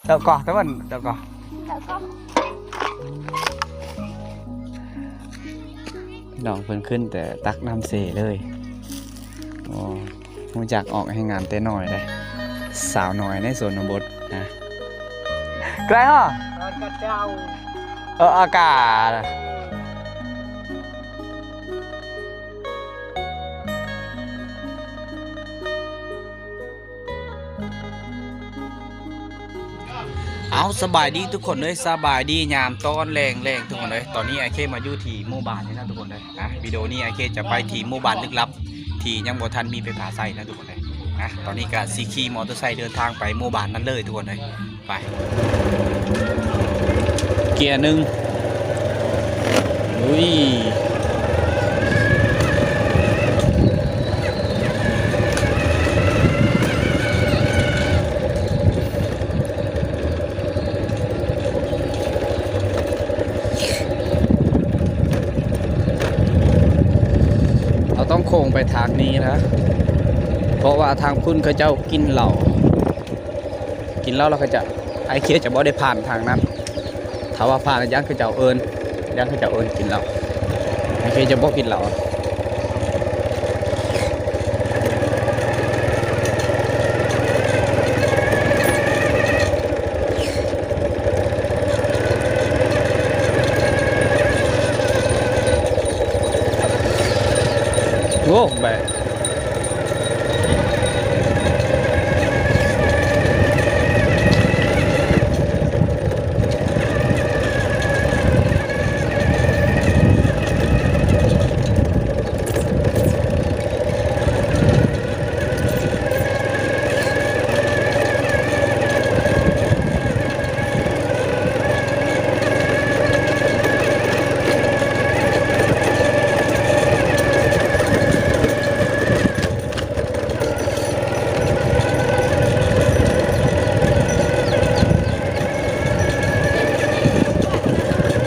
ເຈົ້າກໍ ຕາເວັນ ເຈົ້າກໍ ເຈົ້າກໍ ນ້ອງເພິ່ນຂຶ້ນແຕ່ຕັກນ້ຳເຊເລີຍ. ໂອ້ ຮູ້ຈັກອອກແຮງງານແຕ່ນ້ອຍເດ້ ສາວນ້ອຍໃນຊົນນະບົດນະ. ເກືອຍເນາະ ເອີ ອາກາດ. ເອົາ ສະບາຍດີທຸກຄົນເອີຍ ສະບາຍດີຍາມຕອນແລງໆ ທຸກຄົນເອີຍ. ຕອນນີ້ອ້າຍເຄມາຢູ່ທີ່ໝູ່ບ້ານນີ້ນະທຸກຄົນເອີຍ. ອ່ະ ວິດີໂອນີ້ອ້າຍເຄຈະໄປທີ່ໝູ່ບ້ານລຶກລັບ ທີ່ຍັງບໍ່ທັນມີໄຟຟ້າໃຊ້ນະທຸກຄົນເອີຍ. ອ່ະ ຕອນນີ້ກະຊິຂີ່ມໍເຕີໄຊເດີນທາງໄປໝູ່ບ້ານນັ້ນເລີຍທຸກຄົນເອີຍ. ໄປ ເກຍໜຶ່ງ ລຸຍ. ເຮົາຕ້ອງໂຄ້ງໄປທາງນີ້ນະ ເພາະວ່າທາງພຸ້ນເຂົາເຈົ້າກິນເຫຼົ້າ. ກິນເຫຼົ້າແລ້ວເຂົາຈະ ອ້າຍເຄຈະບໍ່ໄດ້ຜ່ານທາງນັ້ນ. ຖ້າວ່າຜ່ານ ຢ້ານເຂົາເຈົ້າເອີ້ນ ຢ້ານເຂົາເຈົ້າເອີ້ນກິນເຫຼົ້າ. ອ້າຍເຄຈະບໍ່ກິນເຫຼົ້າ. ໂອ້ ແບບ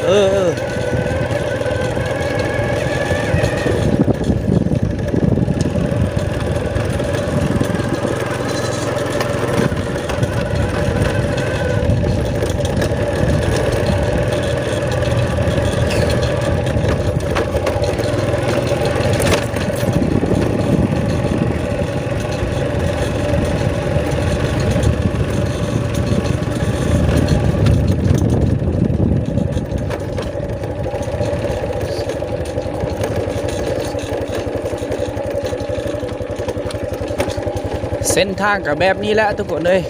ເອີ ເອີ. ເສັ້ນທາງກໍແບບນີ້ແຫຼະທຸກຄົນເອີຍ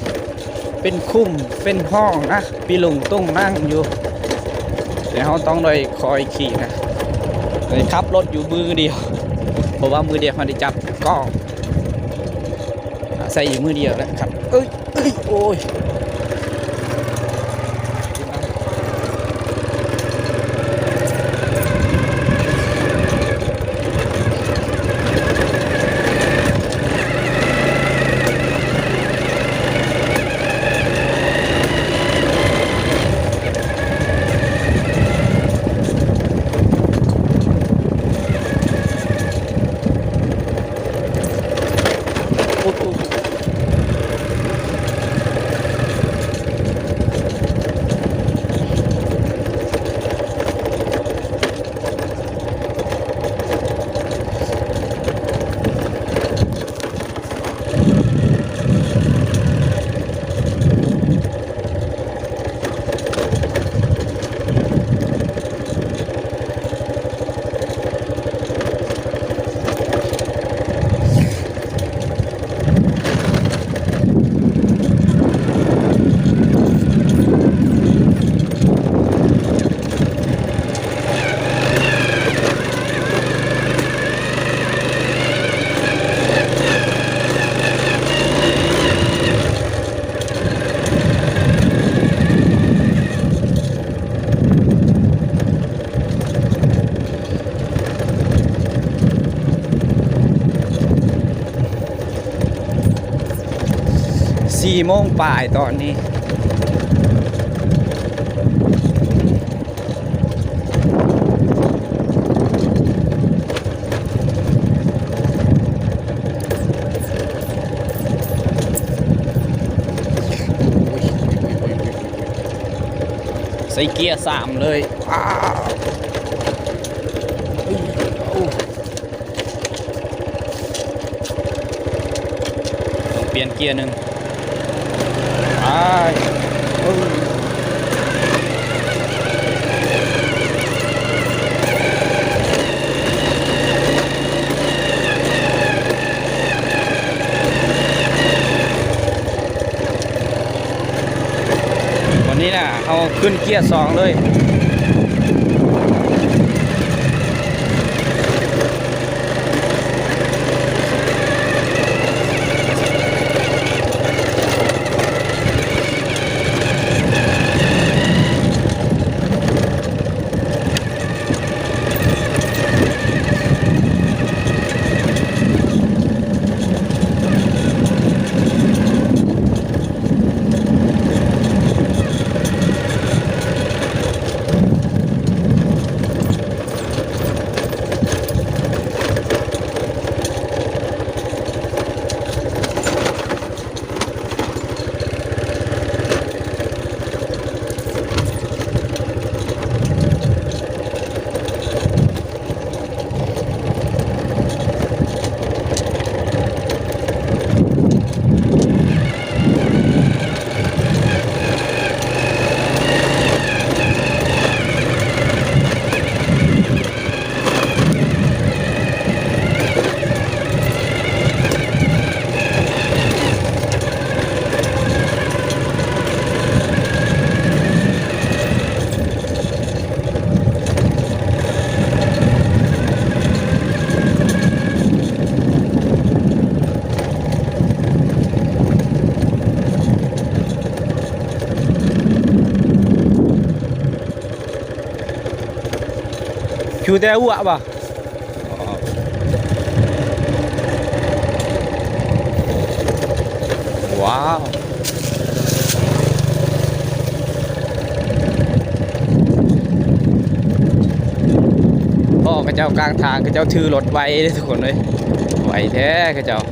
ເປັນຂຸມເປັນຮ່ອງນະ ປີລຸງຕົງນັ່ງຢູ່ ແຕ່ເຮົາຕ້ອງໄດ້ຄອຍຂີ່ນະ ໄດ້ຂັບລົດຢູ່ມືດຽວ ເພາະວ່າມືດຽວເຮົາໄດ້ຈັບກ້ອງ ອາໄສຢູ່ມືດຽວແຫຼະຂັບ ເອີຍ ເອີຍ ໂອ້ຍ. ສີ່ໂມງປາຍຕອນນີ້. ໂອ້ຍ ໂອ້ຍ ໂອ້ຍ ໂອ້ຍ ໃສ່ເກຍສາມເລີຍ. ອ້າວ ຕ້ອງປ່ຽນເກຍໜຶ່ງ. ໄປ. ວັນນີ້ນະ ເຮົາຂຶ້ນເກຍສອງເລີຍ. ຄິວແຕ່ຫົວບໍ່? ວ້າວ ພໍ່ເຂົາເຈົ້າກາງທາງ ເຂົາເຈົ້າຖືລົດໄວເດ້ທຸກຄົນເອີຍ ໄວແທ້ເຂົາເຈົ້າ.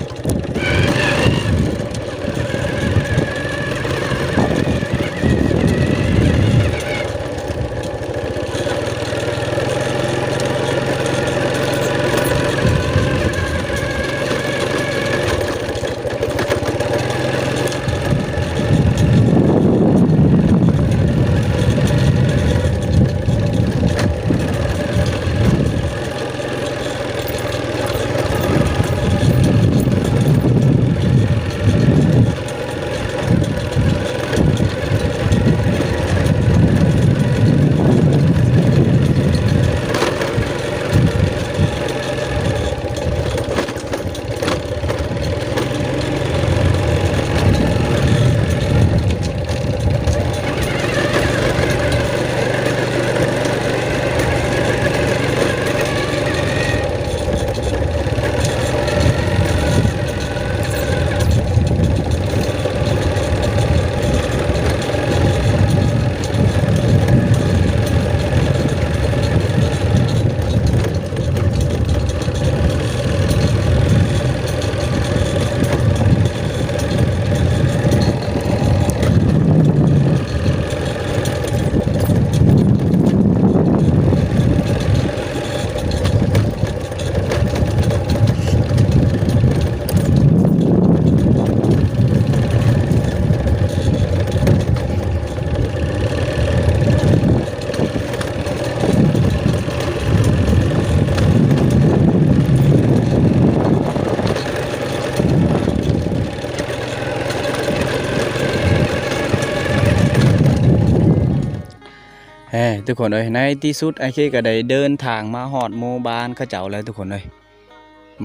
ເອີ ທຸກຄົນເອີຍ ໃນທີ່ສຸດອ້າຍເຄກໍໄດ້ເດີນທາງມາຮອດໝູ່ບ້ານເຂົາເຈົ້າແລ້ວທຸກຄົນເອີຍ.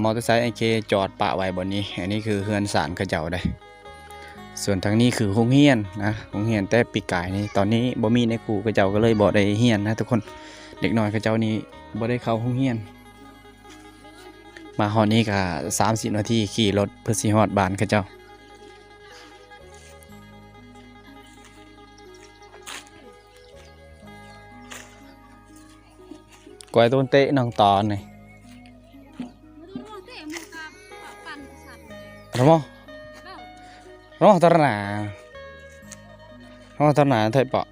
ມໍເຕີໄຊອ້າຍເຄຈອດປະໄວ້ບ່ອນນີ້ ອັນນີ້ຄືເຮືອນຊານເຂົາເຈົ້າເດ້. ສ່ວນທາງນີ້ຄືໂຮງຮຽນນະ ໂຮງຮຽນແຕ່ປີກາຍນີ້ ຕອນນີ້ບໍ່ມີແນ່ຄູ ເຂົາເຈົ້າກໍເລີຍບໍ່ໄດ້ຮຽນນະທຸກຄົນ. ເດັກນ້ອຍເຂົາເຈົ້ານີ້ບໍ່ໄດ້ເຂົ້າໂຮງຮຽນ. ມາຮອດນີ້ກໍສາມສິບນາທີຂີ່ລົດເພື່ອຊິຮອດບ້ານເຂົາເຈົ້າ. ກວາຍໂຕນເຕະນ້ອງຕອນນີ້ ຣະມໍ ຣະມໍຕະລະໜາ ຣະມໍຕະລະໜາໄທເປາະ.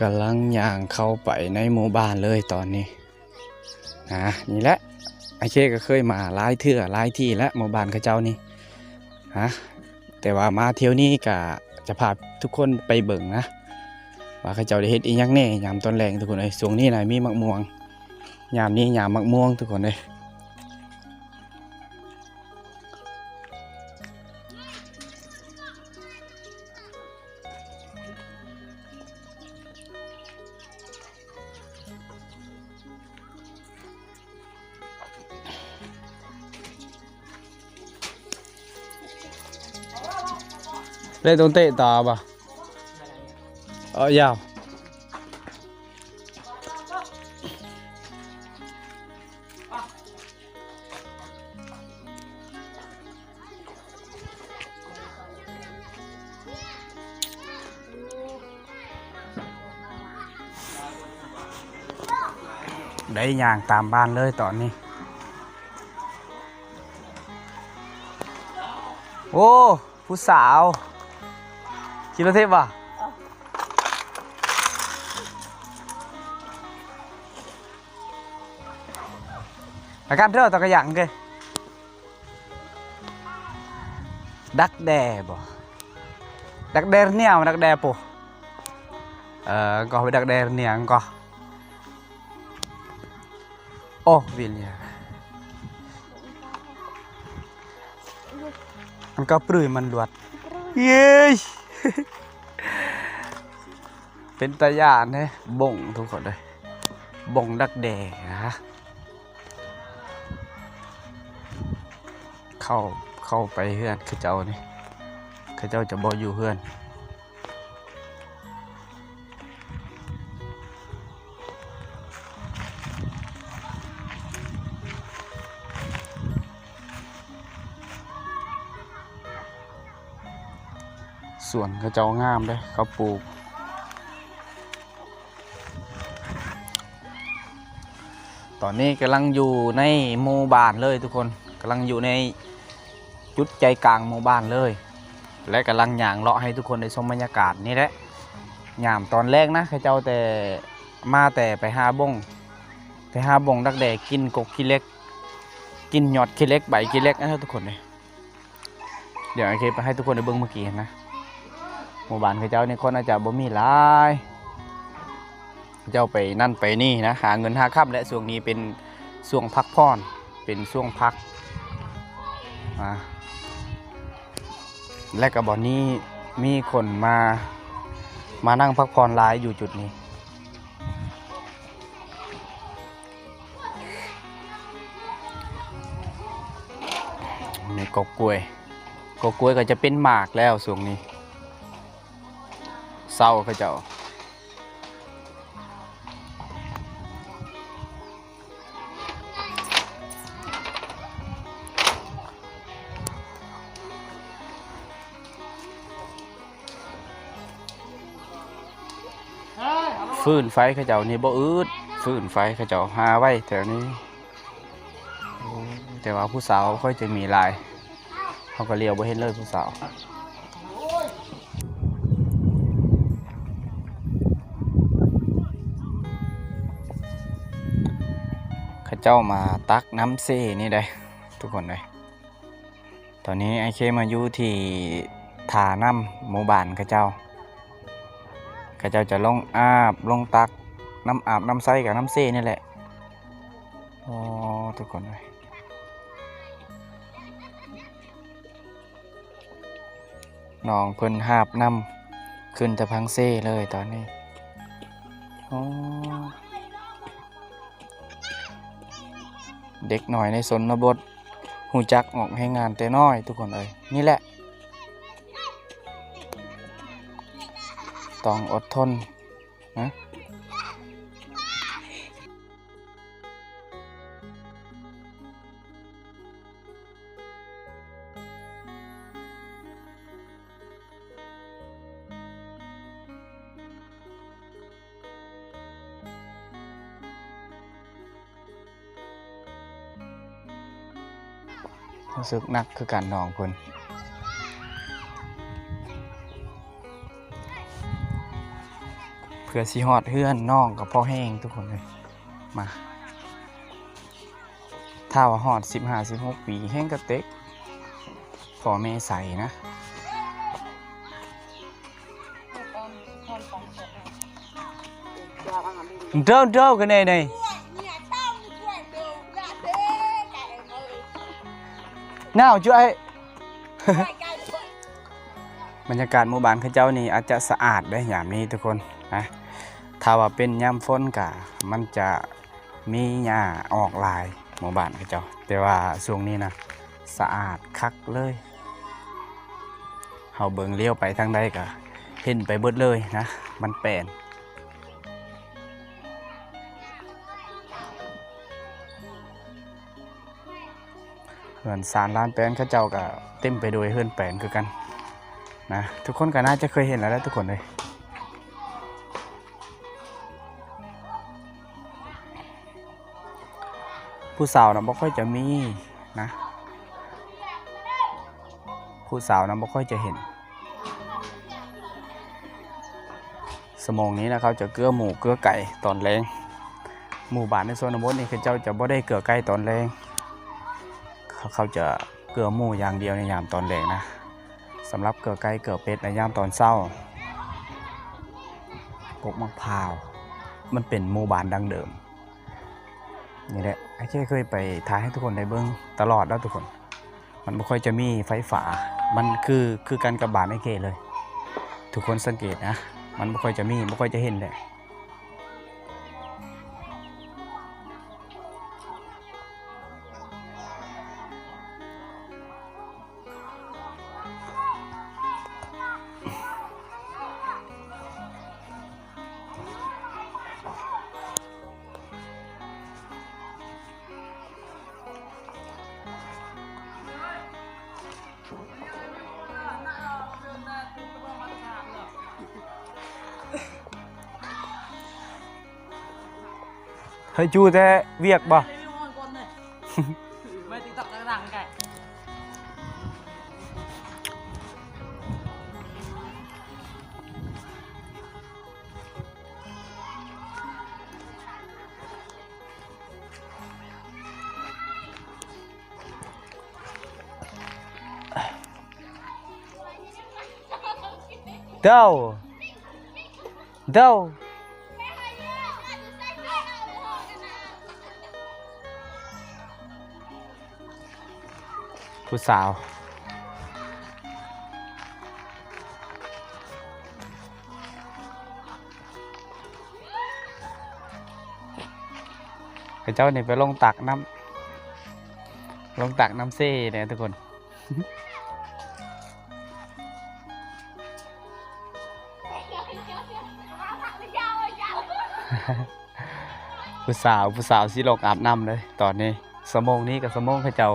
ກຳລັງຍ່າງເຂົ້າໄປໃນໝູ່ບ້ານເລີຍຕອນນີ້ນະ. ນີ້ແຫຼະ ອ້າຍເຄກໍເຄີຍມາຫຼາຍເທື່ອຫຼາຍທີ່ແລ້ວ ໝູ່ບ້ານເຂົາເຈົ້ານີ້ນະ, ແຕ່ວ່າມາທ່ຽວນີ້ກະຈະພາທຸກຄົນໄປເບິ່ງນະ ວ່າເຂົາເຈົ້າໄດ້ເຮັດອີ່ຫຍັງແດ່ຍາມຕອນແລງ ທຸກຄົນເອີຍ. ຊ່ວງນີ້ນະມີໝາກມ່ວງ, ຍາມນີ້ຍາມໝາກມ່ວງ ທຸກຄົນເອີຍ. ເລດອງເຕະຕາບໍ່? ເອີ ຍາວ. ໄດ້ຍ່າງຕາມບ້ານເລີຍຕອນນີ້. ໂອ້ ຜູ້ສາວຂີ່ລົດຖີບບໍ່? ອາການເດີ ຕະກະຍັງເກ ດັກແດ້ບໍ່? ດັກແດ້ນຽວ ດັກແດ້ໂປ. ເອີ ກໍໄປດັກແດ້ນຽວກໍ. ໂອ້ ວິນຍາ ມັນກໍປຶ້ຍ ມັນລວດ ເຢ້ຍ ເປັນຕາຢ້ານເດ້. ບົ້ງ ທຸກຄົນເອີຍ ບົ້ງດັກແດ້ນະ. ເຂົ້າ ເຂົ້າໄປເຮືອນເຂົາເຈົ້ານີ້ ເຂົາເຈົ້າຈະບໍ່ຢູ່ເຮືອນ. ສວນເຂົາເຈົ້າງາມເດ້ ເຂົາປູກ. ຕອນນີ້ກຳລັງຢູ່ໃນໝູ່ບ້ານເລີຍທຸກຄົນ, ກຳລັງຢູ່ໃນຈຸດໃຈກາງໝູ່ບ້ານເລີຍ ແລະ ກຳລັງຍ່າງເລາະໃຫ້ທຸກຄົນໄດ້ຊົມບັນຍາກາດນີ້ແຫຼະ. ຍາມຕອນແລງນະ ເຂົາເຈົ້າແຕ່ ມາແຕ່ໄປຫາບົ້ງ ໄປຫາບົ້ງດັກແດ້ ກິນກົກຂີ້ເຫຼັກ ກິນຍອດຂີ້ເຫຼັກ ໃບຂີ້ເຫຼັກນະທຸກຄົນເອີຍ. ດຽວອ້າຍເຄໄປໃຫ້ທຸກຄົນໄດ້ເບິ່ງເມື່ອກີ້ຫັ້ນນະ. ໝູ່ບ້ານເຂົາເຈົ້ານີ້ຄົນອາດຈະບໍ່ມີຫຼາຍ, ເຂົາເຈົ້າໄປນັ້ນໄປນີ້ນະ ຫາເງິນຫາຄຳ ແລະ ຊ່ວງນີ້ເປັນຊ່ວງພັກຜ່ອນ ເປັນຊ່ວງພັກ ອາ ແລະ ກໍບ່ອນນີ້ມີຄົນມາ ມານັ່ງພັກຜ່ອນຫຼາຍຢູ່ຈຸດນີ້. ນີ້ກົກກ້ວຍ, ກົກກ້ວຍກໍຈະເປັນໝາກແລ້ວຊ່ວງນີ້ ເຊົາເຂົາເຈົ້າ. ຟືນໄຟເຂົາເຈົ້ານີ້ບໍ່ອຶດ, ຟືນໄຟເຂົາເຈົ້າຫາໄວ້ແຖວນີ້. ໂອ້ ແຕ່ວ່າຜູ້ສາວບໍ່ຄ່ອຍຈະມີຫຼາຍ, ເຮົາກໍຫຼຽວບໍ່ເຫັນເລີຍຜູ້ສາວ. ເຂົາເຈົ້າມາຕັກນ້ຳເຊນີ້ເດ້ ທຸກຄົນເອີຍ. ຕອນນີ້ອ້າຍເຄມາຢູ່ທີ່ທ່ານ້ຳໝູ່ບ້ານເຂົາເຈົ້າ. ເຂົາເຈົ້າຈະລົງອາບ ລົງຕັກນ້ຳອາບນ້ຳໃຊ້ກັບນ້ຳເຊນີ້ແຫຼະ. ໂອ້ ທຸກຄົນເອີຍ, ນ້ອງເພິ່ນຫາບນ້ຳຂຶ້ນແຕ່ພັງເຊເລີຍຕອນນີ້. ໂອ້ ເດັກນ້ອຍໃນຊົນນະບົດ ຮູ້ຈັກອອກແຮງງານແຕ່ນ້ອຍ ທຸກຄົນເອີຍ. ນີ້ແຫຼະ ຕ້ອງອົດທົນນະ. ຮູ້ສຶກໜັກຄືກັນນ້ອງເພິ່ນ, ເພິ່ ກະຊິຮອດເຮືອນນ້ອງກະພໍແຮງທຸກຄົນເອີຍ. ມາ ຖ້າວ່າຮອດສິບຫ້າສິບຫົກປີແຮງກະເຕັກ ພໍ່ແມ່ໃສນະ. ເດີ ເດີ ກະແນ່ໃດ ໜາວຈຸອ້າຍ. ບັນຍາກາດໝູ່ບ້ານເຂົາເຈົ້ານີ້ອາດຈະສະອາດເດ້ຍາມນີ້ທຸກຄົນນະ. ຖ້າວ່າເປັນຍາມຝົນກະມັນຈະມີຫຍ້າອອກຫຼາຍໝູ່ບ້ານເຂົາເຈົ້າ, ແຕ່ວ່າຊ່ວງນີ້ນະສະອາດຄັກເລີຍ. ເຮົາເບິ່ງລ້ຽວໄປທາງໃດກະເຫັນໄປເບິດເລີຍນະ, ມັນແປນ. ເຮືອນຊານລານແປນເຂົາເຈົ້າກະເຕັມໄປດ້ວຍເຮືອນແປນຄືກັນນະ, ທຸກຄົນກະໜ້າຈະເຄີຍເຫັນແລ້ວແຫຼະທຸກຄົນເອີຍ. ຜູ້ສາວນະບໍ່ຄ່ອຍຈະມີນະ, ຜູ້ສາວນະບໍ່ຄ່ອຍຈະເຫັນ. ສະໝອງນີ້ນະ ເຂົາຈະເກື້ອໝູເກື້ອໄກ່ຕອນແລງ. ໝູ່ບ້ານໃນຊົນນະບົດນີ້ ເຂົາເຈົ້າຈະບໍ່ໄດ້ເກື້ອໄກ່ຕອນແລງ, ເຂົາຈະເກື້ອໝູຢ່າງດຽວໃນຍາມຕອນແລງນະ. ສຳລັບເກື້ອໄກ່ເກື້ອເປັດໃນຍາມຕອນເຊົ້າ. ກົກໝາກພ້າວ ມັນເປັນໝູ່ບ້ານດັ້ງເດີມ. ນີ້ແຫຼະ ອ້າຍເຄເຄີຍໄປຖ່າຍໃຫ້ທຸກຄົນໄດ້ເບິ່ງຕະຫຼອດແລ້ວທຸກຄົນ. ມັນບໍ່ຄ່ອຍຈະມີໄຟຟ້າ, ມັນຄື ຄືກັນກັບບ້ານອ້າຍເຄເລີຍ. ທຸກຄົນສັງເກດນະ, ມັນບໍ່ຄ່ອຍຈະມີ, ບໍ່ຄ່ອຍຈະເຫັນແຫຼະ. ເຮີຍ ຈູແຕ່ວຽກບໍ່? ເດົາ ເດົາ ຜູ້ສາວ. ເຂົາເຈົ້ານີ້ໄປລົງຕັກນ້ຳ ລົງຕັກນ້ຳເຊແດ່ທຸກຄົນ. ຜູ້ສາວ ຜູ້ສາວຊິລົງອາບນ້ຳເລີຍຕອນນີ້. ສະໂມງນີ້ກະສະໂມງເຂົາເຈົ້າ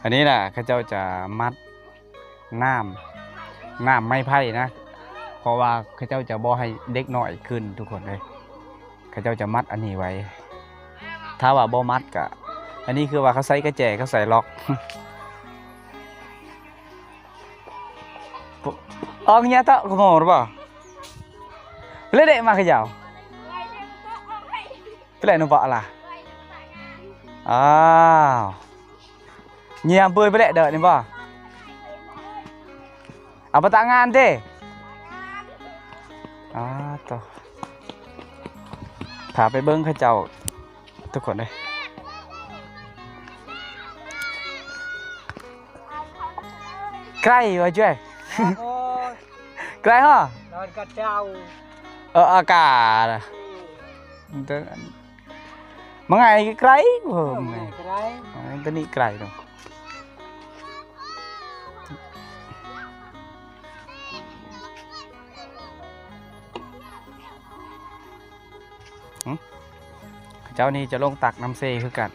ອັນນີ້ນະ ເຂົາເຈົ້າຈະມັດ ນ້ຳ ນ້ຳໄມ້ໄຜ່ນະ ເພາະວ່າເຂົາເຈົ້າຈະບໍ່ໃຫ້ເດັກນ້ອຍຂຶ້ນທຸກຄົນເອີຍ. ເຂົາເຈົ້າຈະມັດອັນນີ້ໄວ້. ຖ້າວ່າບໍ່ມັດກະ ອັນນີ້ຄືວ່າເຂົາໃສ່ກະແຈ ເຂົາໃສ່ລັອກ. ອອກເຫື່ອເຕາະກະໝໍລະບໍ່? ເລະເດະມາເຂົາເຈົ້າ. ເປັນໄລໜູປະລະ? ອ້າວ ເຫຍື້ອເປີຍໄປແຫຼະເດີນີ້ບໍ່? ເອົາໄປຕາງງານເດ້. ອ້າໂຕ ພາໄປເບິ່ງເຂົາເຈົ້າທຸກຄົນເດ້. ໄກວ່າເຈ້ຍ? ໂອ້ຍ ໄກເຫາະ? ນອນກັບເຈົ້າ. ເອີ ອາກາດ ອືມ ມັນງ່າຍໄກ ເອີ ມັນງ່າຍໄກ ເອີ ຕົວນີ້ໄກເນາະ. ຫຶ ເຈົ້ານີ້ຈະລົງຕັກນ້ຳເຊຄືກັນ.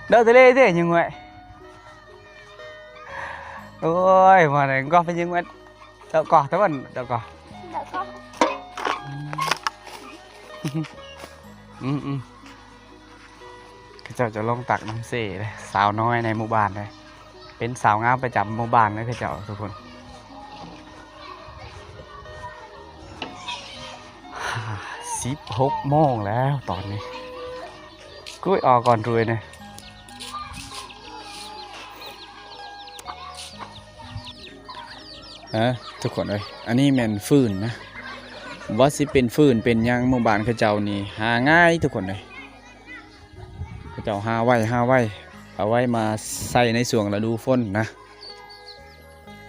ເດີທະເລເດ້ ຍິງໄວ້. ໂອ້ຍ ມາໄດ້ກໍໄປຍິງໄວ້. ເດີກໍຕະວັນ ເດີກໍ ເດີກໍ ອືມ ອືມ ອືມ. ເຂົາເຈົ້າຈະລົງຕັກນ້ຳເຊເດ້ ສາວນ້ອຍໃນໝູ່ບ້ານເດ້ ເປັນສາວງາມປະຈຳໝູ່ບ້ານເດ້ເຂົາເຈົ້າທຸກຄົນ. ສິບຫົກໂມງແລ້ວຕອນນີ້ ກຸ້ຍອອກກ່ອນລຸຍນີ້. ເອີ ທຸກຄົນເອີຍ ອັນນີ້ແມ່ນຟືນນະ ບໍ່ວ່າຊິເປັນຟືນເປັນຫຍັງ ໝູ່ບ້ານເຂົາເຈົ້ານີ້ຫາງ່າຍທຸກຄົນເອີຍ. ເຂົາເຈົ້າຫາໄວ້ ຫາໄວ້ ເອົາໄວ້ມາໃຊ້ໃນຊ່ວງລະດູຝົນນະ.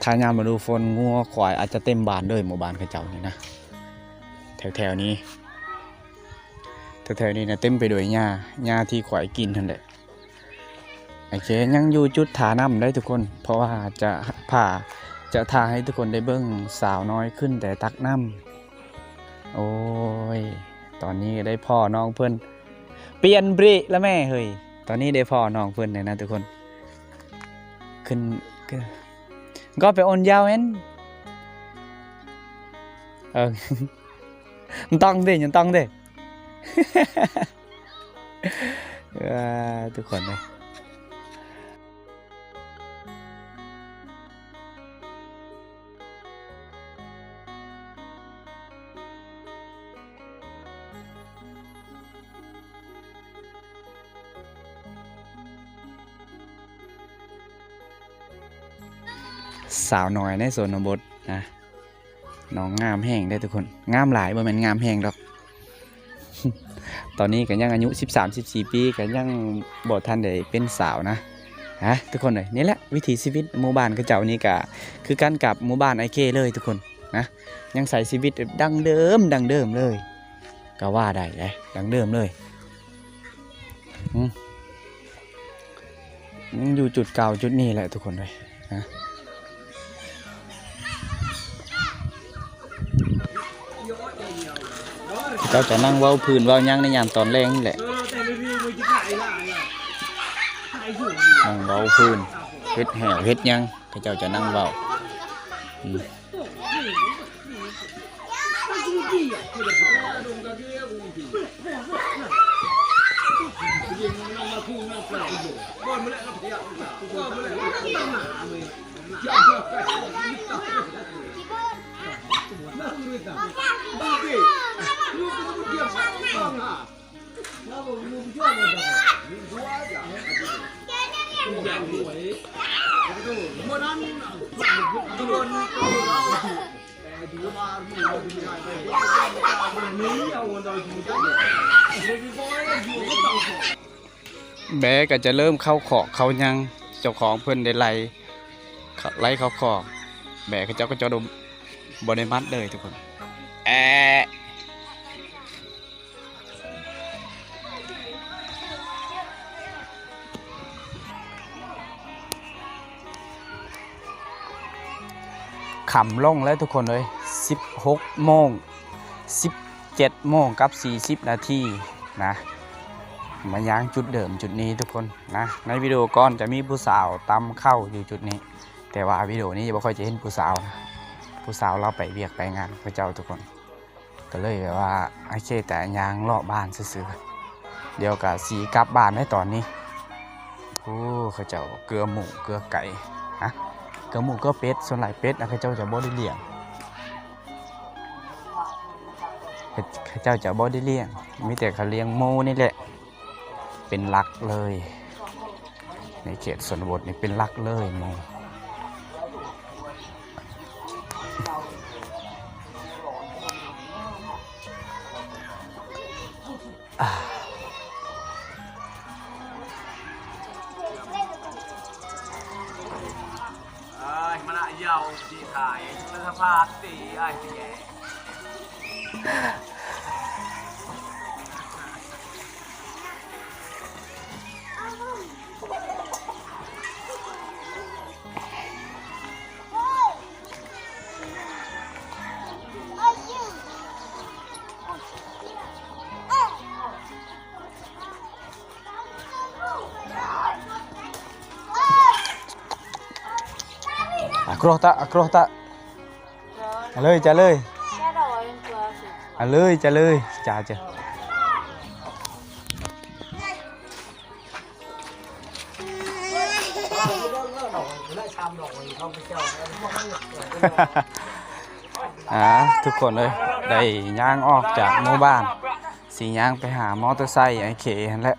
ຖ້າຍາມລະດູຝົນ ງົວຄວາຍອາດຈະເຕັມບ້ານເລີຍ ໝູ່ບ້ານເຂົາເຈົ້ານີ້ນະ. ແຖວໆນີ້ ແຖວໆນີ້ນະ ເຕັມໄປດ້ວຍຫຍ້າ ຫຍ້າທີ່ຄວາຍກິນຫັ້ນແຫຼະ. ໂອເຄ ຍັງຢູ່ຈຸດທ່ານ້ຳເດ້ທຸກຄົນ ເພາະວ່າຈະພາ ຈະຖ່າຍໃຫ້ທຸກຄົນໄດ້ເບິ່ງສາວນ້ອຍຂຶ້ນແຕ່ຕັກນ້ຳ. ໂອ້ຍ ຕອນນີ້ໄດ້ພໍ້ນ້ອງເພິ່ນ ປ່ຽນເບຣກແລ້ວແມ່ເຮີ້ຍ. ຕອນນີ້ໄດ້ພໍ້ນ້ອງເພິ່ນແລ້ວນະທຸກຄົນ. ຂຶ້ນ ຂຶ້ນ ກໍໄປໂອນຍາວແມ່ນ ເອີ ມັນຕ້ອງເດ້ ມັນຕ້ອງເດ້. ເອີ ທຸກຄົນເອີຍ ສາວນ້ອຍໃນຊົນນະບົດນະ. ນ້ອງງາມແຮງເດ້ທຸກຄົນ ງາມຫຼາຍ ບໍ່ແມ່ນງາມແຮງດອກ. ຕອນນີ້ກໍຍັງອາຍຸສິບສາມ ສິບສີ່ປີ ກໍຍັງບໍ່ທັນໄດ້ເປັນສາວນະ. ຮະ ທຸກຄົນເອີຍ ນີ້ແຫຼະວິຖີຊີວິດໝູ່ບ້ານເຂົາເຈົ້ານີ້ ກໍຄືກັນກັບໝູ່ບ້ານອ້າຍເຄເລີຍທຸກຄົນນະ. ຍັງໃຊ້ຊີວິດແບບດັ້ງເດີມ ດັ້ງເດີມເລີຍ ກໍວ່າໄດ້ເດ້ ດັ້ງເດີມເລີຍ. ອືມ ຍັງຢູ່ຈຸດເກົ່າຈຸດນີ້ແຫຼະທຸກຄົນເອີຍນະ. ເຂົາເຈົ້າຈະນັ່ງເວົ້າພື້ນເວົ້າຫຍັງໃນຍາມຕອນແລງນີ້ແຫຼະ ນັ່ງເວົ້າພື້ນ ເຮັດແຫ້ວເຮັດຫຍັງ ເຂົາເຈົ້າຈະນັ່ງເວົ້າ. ອືມ ແບກໍຈະເລີ່ມເຂົ້າຄອກເຂົ້າຫຍັງ ເຈົ້າຂອງເພິ່ນໄດ້ໄລ່ ໄລ່ເຂົ້າຄອກ ແບເຂົາເຈົ້າກໍຈະບໍ່ໄດ້ມັດເລີຍທຸກຄົນ. ແອ ຄ່ຳລົງແລ້ວທຸກຄົນເອີຍ ສິບຫົກໂມງ ສິບເຈັດໂມງກັບສີ່ສິບນາທີນະ ມາຍ່າງຈຸດເດີມຈຸດນີ້ທຸກຄົນນະ. ໃນວິດີໂອກ່ອນຈະມີຜູ້ສາວຕຳເຂົ້າຢູ່ຈຸດນີ້ ແຕ່ວ່າວິດີໂອນີ້ບໍ່ຄ່ອຍຈະເຫັນຜູ້ສາວນະ ຜູ້ສາວລາວໄປວຽກໄປງານເຂົາເຈົ້າທຸກຄົນ. ກໍເລີຍແບບວ່າ ໂອເຄ ແຕ່ຍ່າງເລາະບ້ານຊື່ໆ ດຽວກໍຊິກັບບ້ານໄດ້ຕອນນີ້. ໂອ້ ເຂົາເຈົ້າເກືອໝູເກືອໄກ່ ຮະ ເກືອໝູເກືອເປັດ ສ່ວນຫຼາຍເປັດນະ ເຂົາເຈົ້າຈະບໍ່ໄດ້ລ້ຽງ ເຂົາເຈົ້າຈະບໍ່ໄດ້ລ້ຽງ ມີແຕ່ເຂົາລ້ຽງໝູນີ້ແຫຼະ ເປັນຫຼັກເລີຍ ໃນເຂດຊົນນະບົດນີ້ເປັນຫຼັກເລີຍໝູ. ອາໂກຣຕະ ອາໂກຣຕະ ເອົາເລີຍ ຈະເລີຍ ເອົາເລີຍ ຈະເລີຍ ຈາ ຈາ. ອ່າ ທຸກຄົນເອີຍ ໄດ້ຍ່າງອອກຈາກໝູ່ບ້ານ ຊິຍ່າງໄປຫາມໍເຕີໄຊອ້າຍເຄຫັ້ນແຫຼະ.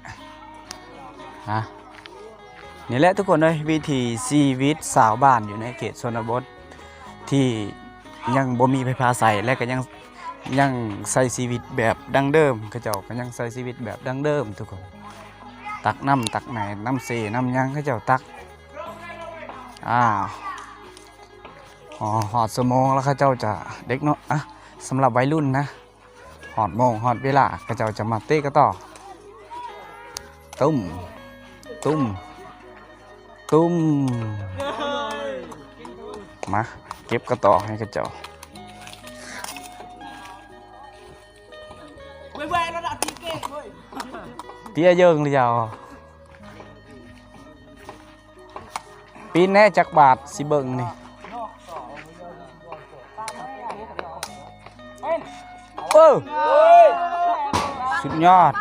ອ່າ ນີ້ແຫຼະທຸກຄົນເອີຍ ວິຖີຊີວິດຊາວບ້ານຢູ່ໃນເຂດຊົນນະບົດ ທີ່ຍັງບໍ່ມີໄຟຟ້າໃຊ້ ແລະກໍຍັງ ຍັງໃຊ້ຊີວິດແບບດັ້ງເດີມ ເຂົາເຈົ້າກໍຍັງໃຊ້ຊີວິດແບບດັ້ງເດີມທຸກຄົນ ຕັກນ້ຳຕັກໃນ ນ້ຳເຊນ້ຳຫຍັງເຂົາເຈົ້າຕັກ. ອ່າ ຮອດຊົ່ວໂມງແລ້ວເຂົາເຈົ້າຈະ ເດັກນ້ອຍ ອ່ະ ສຳລັບໄວລຸ້ນນະ ຮອດໂມງຮອດເວລາ ເຂົາເຈົ້າຈະມາເຕະກະຕໍ້ ຕຸ້ມ ຕຸ້ມ ຕຸ້ມ ມາເກັບກະຕໍ້ໃຫ້ເຂົາເຈົ້າ. ເຕຍເຢິງລະເຈົ້າ ປີນແນ່ຈັກບາດ ຊິເບິ່ງນີ້ ເອີ ສຸດຍອດ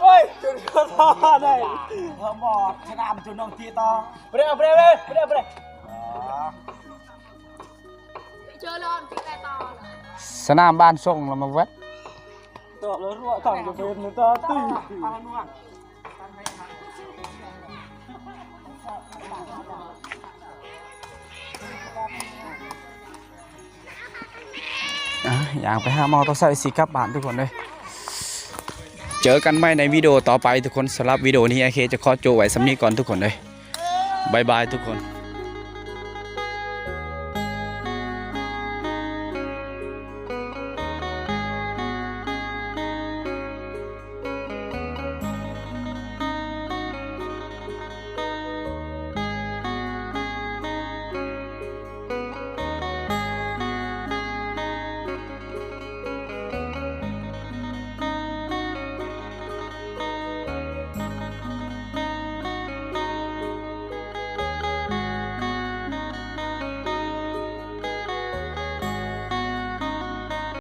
ໂອ້ຍ ສຸດຍອດເລີຍ ສະໜາມຈຸນ້ອງຕີຕໍ່ ສະໜາມບ້ານຊົງລະມາແວັດ ອ່າ ຍ່າງໄປຫາມໍເຕີໄຊ ຊິກັບບ້ານທຸກຄົນເດີ ເຈີກັນໃໝ່ໃນວິດີໂອຕໍ່ໄປທຸກຄົນ. ສຳລັບວິດີໂອນີ້ ອ້າຍເຄຈະຂໍໂຈະໄວ້ສ່ຳນີ້ກ່ອນທຸກຄົນເດີ ບາຍບາຍທຸກຄົນ.